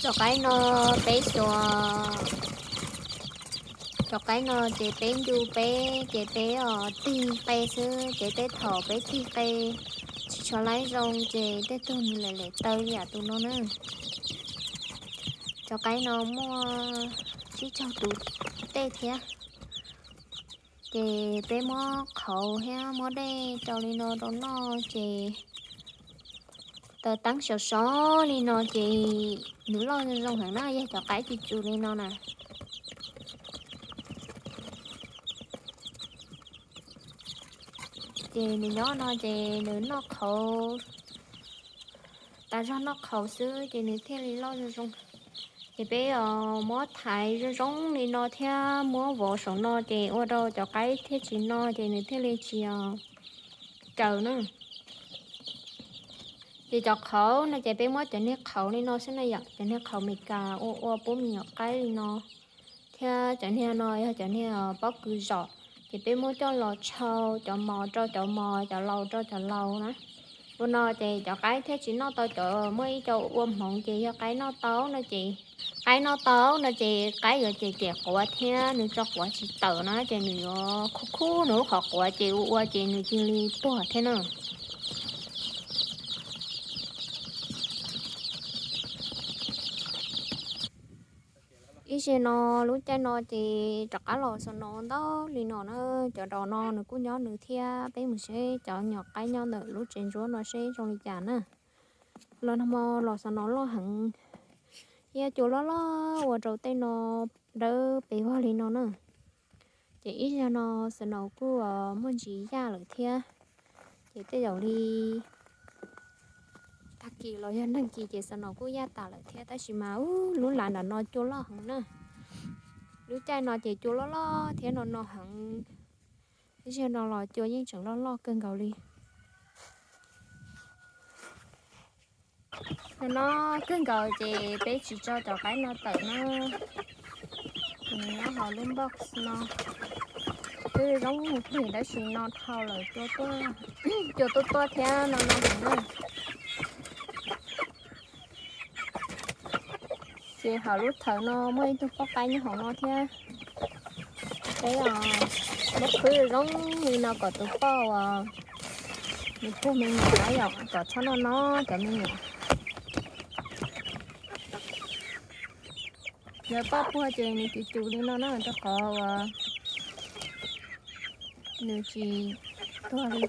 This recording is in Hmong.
Cov qaib no peb xyuas, cov qaib no ces peb ncu peb ces peb tig qe xwb, ces tej thaum peb tig qe tsis tshua laib zoo ces tej tug nws lem lem taw li yam tus no na. Cov qaib no muaj tsib caug tus tej thiab. Ces peb muab qhauv thiab muab dej rau li no rau noj ces taws teeb sov sov li no ces nws loj zoo zoo heev na, yog cov qaib cus cus li no na. Ces nws nyob no ces nws noj qhauv, tas zog noj qhauv xwb ces nws thiaj li loj zoo zoo. Ces peb muab thaiv zoo zoo li no thiab muab vov saum no ces ua rau cov qaib thiaj tsis no ces nws thiaj li tsis caws na. Ces cov qhauv no ces peb muab cov niag qhauv li no xwb na yom, cov niag qhauv Meskas ua ua pub me nyuam qaib li no. Thiab cov niag no yog cov niag pob kws zom, ces peb muab coj los tshau cov mos rau cov mos, cov laus rau cov laus na. Ua no ces cov qaib thiaj tsis noj tau cov, muaj ib co ua hmoov ces yog qaib noj tau no ces, qaib noj tau no ces qaib yuav cem cem quav thiab nws tso quav tsis tawm na ces nws yuav khub khub nws lub qhov quav ces ua ua ces nws cia li tuag thiab na. Ib zaug no, lub caij no ces rov qab los snow ntau li no na, cov daus no nws kuj nyob nws thiab, peb mus saib cov nyuam qaib nyob ntawm lub tsev ntsuab no seb zoo li cas na. Los nag hmo los snow loj heev, thiab cua loj loj ua rau tej no dawb pes vog li no na. Ces ib zaug no snow kuj muaj ntsis yaj lawm thiab, ces tej zaum li tag kis los yog nag kis ces snow kuj yaj tas lawm thiab, tab sis mas lub lav nram no cua loj heev na. Lub caij no ces cua loj loj thiab no no heev. Ib zaug no los cua yeej tseem loj loj kawg nkaus li. No no kawg nkaus ces peb tsis tso cov qaib no tawm na. Ces nws nyob hauv lub box no, twb zoo mus plig tab sis no dhau lawm, cua tuaj tuaj thiab no no heev na. Ces hauv lub thawv no muaj ib tug poj qaib nyob hauv no thiab. Peb muab khwb zoo li no kom tus poj uas nws puag me nyuam na yom, kom txhob noj no cov me nyuam. Yog poj puag ces nws cus cus li no na, rau qhov uas nws tsis tuag li.